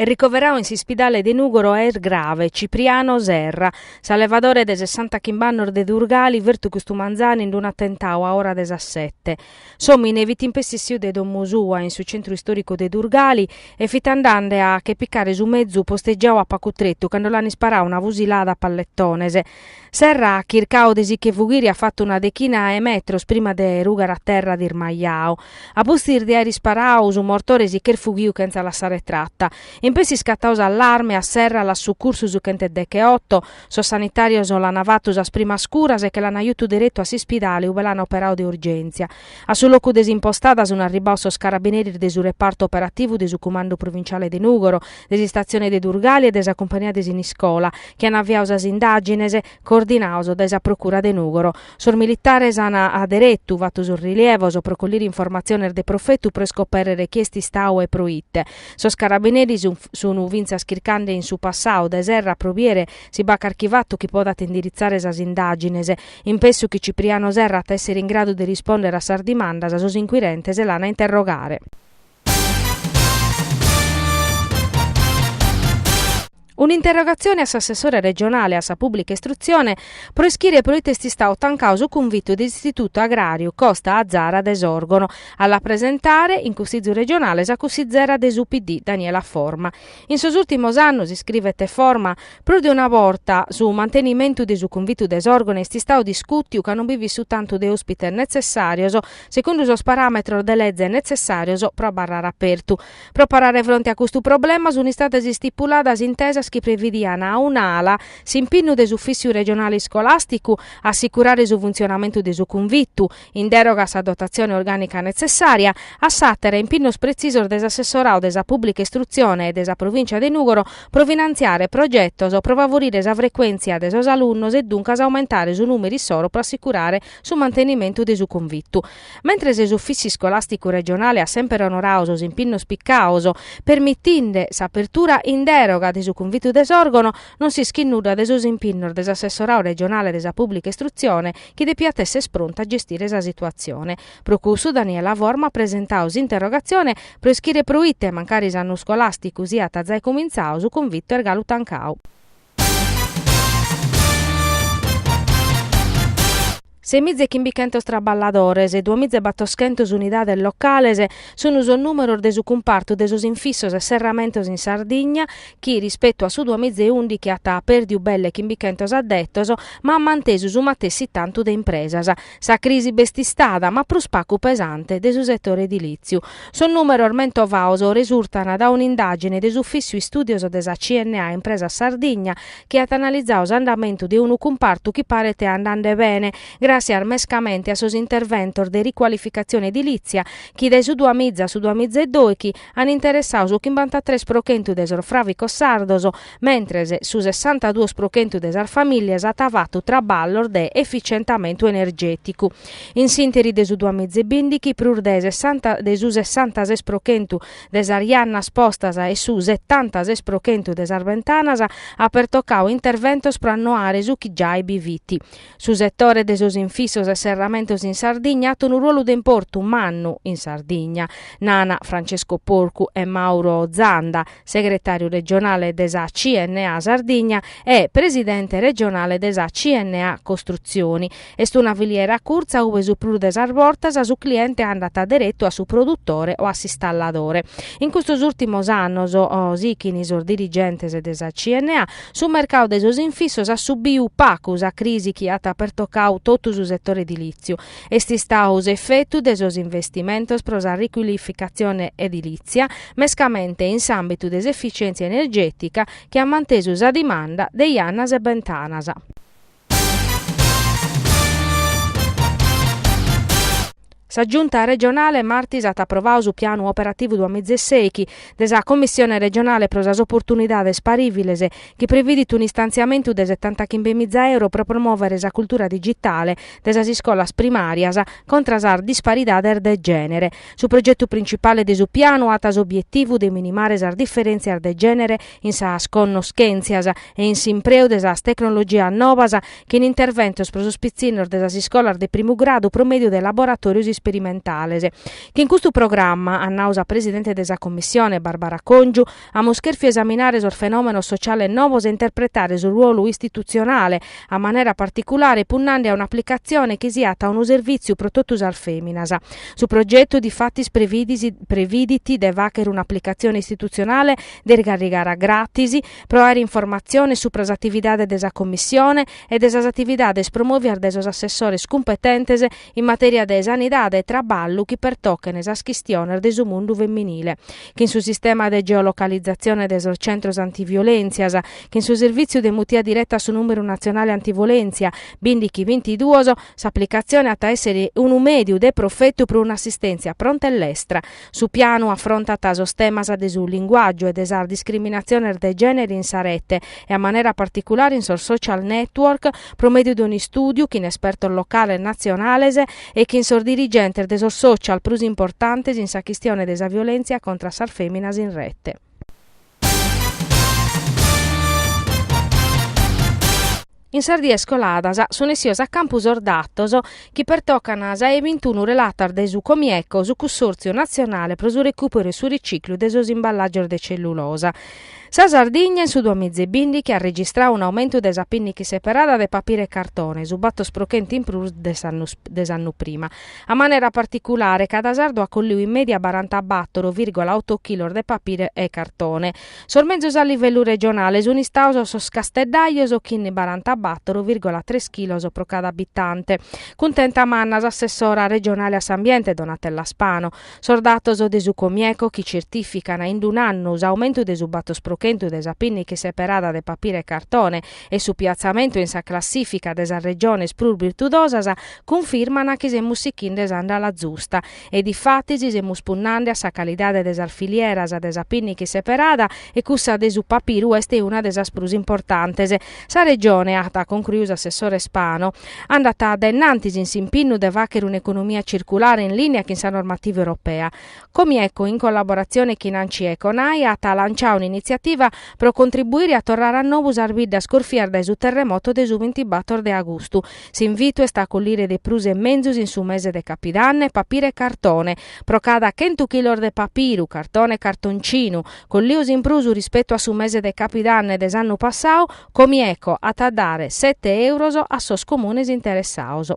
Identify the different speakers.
Speaker 1: Est ricoverau in s'ispidale de Nùgoro e est grave Cipriano Serra, s'allevadore de sessantachimb'annos de Durgali fertu custu manzanu in un'atentau a ora de sas sete. S'òmine fit in pessi essiu de domo sua in su centru istòricu de Durgali e fit andande a che picare su mezu postegiau a pacu tretu cando l'an isparau una fusilada a palletones. Serra at chircau de si che fughire at fatu una dechina 'e metros prima de rughere a terra dismajau. A pustis de aer isparau, su mortore si ch'est fughiu chentza lassare trata. In pessi iscatau s'allarme, a Serra l'at sucursu su chentedecheoto, sos sanitàrios l'an fatu sas primas curas e che l'an jutu deretu a s'ispidale ube l'an operau de urgèntzia. A su locu de s'impostada sun arribaos sos carabineris de su repartu operativu de su Cumandu Provinciale de Nùgoro, de s'istatzione de Durgali e de sa Cumpagnia de Siniscola, chi an aviau sas indàgines, coordinaos dae sa Procura de Nùgoro. Sos militares an deretu fatu sos rilievos pro collire informatziones de profetu pro iscopèrrere chie est istau e pro ite. Sos carabineris sun fintzas chircande in su passau de Serra pro biere si b'at carchi fatu chi podat indiritzare sas indàgines. In pessu chi Cipriano Serra at a èssere in gradu de rispòndere a sas dimandas, sos inquirentes l'an a interrogare. Un'interrogatzione a s'assessore regionale a sa Pùblica Istrutzione pro ischire pro ite est istadu tancadu su cunvitu de s'Istitutu Agràriu Costa Atzara de Sòrgono. A la presentare in Cussizu regionale sa cussizera de su PD Daniela Forma. In sos ùrtimos annos, iscrivet Forma, prus de una borta su mantenimentu de su cunvitu de Sòrgono est istadu discùtiu ca non bi fit su tantu de òspites netzessàrios segundu sos paràmetros de leze netzessàrios pro abarrare apertu. Pro parare fronte a custu problema sunt istadas istipuladas intesas chi previdian a un'ala s'impinnu de s'Ufìssiu regionale iscolàsticu a assicurare su funtzionamentu de su cunvitu, in dèroga a sa dotatzione orgànica netzessària, a s'àtera impinnos pretzisos de s'Assessoradu de sa Pùblica Istrutzione e de sa Provìncia de Nùgoro pro finantziare progetos pro favorire sa frecuèntzia de sos alunnos e duncas aumentare su nùmeru issoro pro assicurare su mantenimentu de su cunvitu. Mentres s'Ufìssiu Iscolàsticu Regionale at semper onoradu sos impinnos picados, permitinde s'apertura in dèroga de su cunvitu de Sòrgono, non s'ischit nudda de sos impinnos de s'Assessoradu Regionale de sa Pùblica Istrutzione, chi depiat èssere prontu a gestire sa situatzione. Pro cussu Daniela Forma at presentadu s'interrogatzione pro ischire pro ite, mancari s'annu iscolàsticu siat zai cumintzadu, su cunvitu est galu tancadu. Semiza e chimbichentos traballadores, duamiza e batoschentos unidades locales sunt sos nùmeros de su cumpartu de sos infissos e serramentos in Sardigna chi, rispetu a su duamiza e ùndighi at pèrdiu belle chimbichentos addetos, ma at mantesu su matessi tantu de impresas. Sa crisi b'est istada, ma prus pagu pesante de su setore edilìtziu. Sos nùmeros mentovados resurtant dae un'indàgine de s'Ufìssiu Istùdios de sa CNA Impresas Sardigna chi at analizadu s'andamentu de unu cumpartu chi paret andende bene, gràssias mescamente a sos interventos de ricualificatzione edilìtzia chi dae su duamiza a su duamiza e dòighi an interessadu su chimbantatres pro chentu de sos fràvicos sardos, mentres su sessantaduos pro chentu de sas famìlias at fatu traballos de eficientamentu energèticu. In s'ìnteri de su duamiza e bìndighi prus de sessanta de su sessantases pro chentu de sas jannas postas e su setantases pro chentu de sas bentanas at pertocadu interventos pro annoare su chi giai bi fit. Su setore de sos infissos e serramentos in Sardigna at unu ruolu de importu mannu in Sardigna, nana Francesco Porcu e Mauro Zanda, segretàriu regionale de sa CNA Sardigna e presidente regionale de sa CNA Costrutzioni. Est una filiera curtza ue su prus de sas bortas su cliente andat deretu a su produtore o a s'installadore. In custos ùrtimos annos, sichin sos dirigentes de sa CNA, su mercadu de sos infissos at subiu pagu sa crisi chi at pertocadu totu su setore edilìtziu. Est istadu s'efetu de sos investimentos pro sa ricualificatzione edilìtzia, mescamente in s'àmbitu de s'eficièntzia energètica, chi at mantesu sa dimanda de jannas e bentanas. Sa Giunta regionale martis at aprovadu su pianu operativu duamiza e sèighi de sa Commissione regionale pro sas oportunidades parìviles chi previdit un'istantziamentu de setantachimbemiza euro pro promòvere sa cultura digitale de sas iscolas primàrias contra sas disparidades de gènere. Su progetu principale de su pianu at s'obietivu de minimare sas diferèntzias de gènere in sas connoschèntzias e in s'impreu de sas tecnologias novas chin interventos pro sos pitzinnos de sas iscolas de primu gradu pro mèdiu de laboratòrios. isperimentales. Chin custu programma, at nau sa presidente de sa Commissione, Barbara Congiu, amus chèrfiu esaminare sos fenòmenos sociales novos e interpretare su ruolu istitutzionale, a manera particulare punnande a un'aplicatzione chi siat unu servìtziu pro totu sas fèminas. Su progetu difatis previdit de fàghere un'aplicatzione istitutzionale de isgarrigare a gratis, pro àere informatziones supra s'atividade de sa Commissione e de sas atividades promòvias dae sos assessores cumpetentes in matèria de sanidade e traballu chi pertochen sas chistiones de su mundu femminile, chin su sistema de geolocalizatzione de sos centros antiviolèntzias, chin su servìtziu de mutia direta a su nùmeru natzionale antivolèntzia, bìndichi bintiduos, s'aplicatzione at a èssere unu mèdiu de profetu pro un'assistèntzia pronta e lestra. Su pianu afrontat sos temas de su linguàgiu e de sas discriminatziones de gènere in sa rete e a manera particulare in sos social network pro mèdiu de un'istùdiu chin espertos locales e natzionales e chin sos dirigentes de sos social prus importantes in sa chistione de sa violèntzia contra a sas fèminas in rete. In sas dies coladas sun essios a campu sos datos chi pertocan sa 'e bintunu relatas de su Comieco, su Cussòrtziu Natzionale pro su recùperu e su riciclu de sos imballàgios de cellulosa. Sa Sardigna in su duamiza e bìndichi at registradu un'aumentu de sa pinnichi seperada de papire e cartone, su bator pro chentu in prus de de s'annu prima. A manera particulare, cada sardu at colliu in mèdia barantabatoro vìrgola oto chilos de papire e cartone. Sos menzus a livellu regionale sun istados sos casteddajos chin barantabatoro vìrgola tres chilos pro cada abitante. Cuntenta manna s'assessora regionale a s'ambiente Donatella Spano. Sos datos de su Comieco chi certifican in un'annu s'aumentu de su bator pro chentu de sa pinnichi seperada de papire e cartone e su piatzamentu in sa classìfica de sas regiones prus virtudosas cunfirman chi semus sichinde s'andala zusta e difatis semus punnande a sa calidade de sas filieras de sa pinnichi seperada e cussa de su papiru est una de sas prus importantes. Sa Regione, at concruiu s'assessore Spano, andat a dennantis in s'impinnu de fàghere un'economia circulare in lìnia chin sa normativa europea. Comieco, in collaboratzione chin Anci e Conai, at lanciadu un'initziativa pro contribuire a torrare a nou sas biddas corfias dae su terremoto de su bintibator de agustu. S'invitu est a collire de prus e menzus in su mese de capidanne papire e cartone. Pro cada chentu chilos de papiru, cartone e cartoncinu, collios in prus rispetu a su mese de capidanne de s'annu passadu, Comieco at a dare sete euros a sos comunes interessados.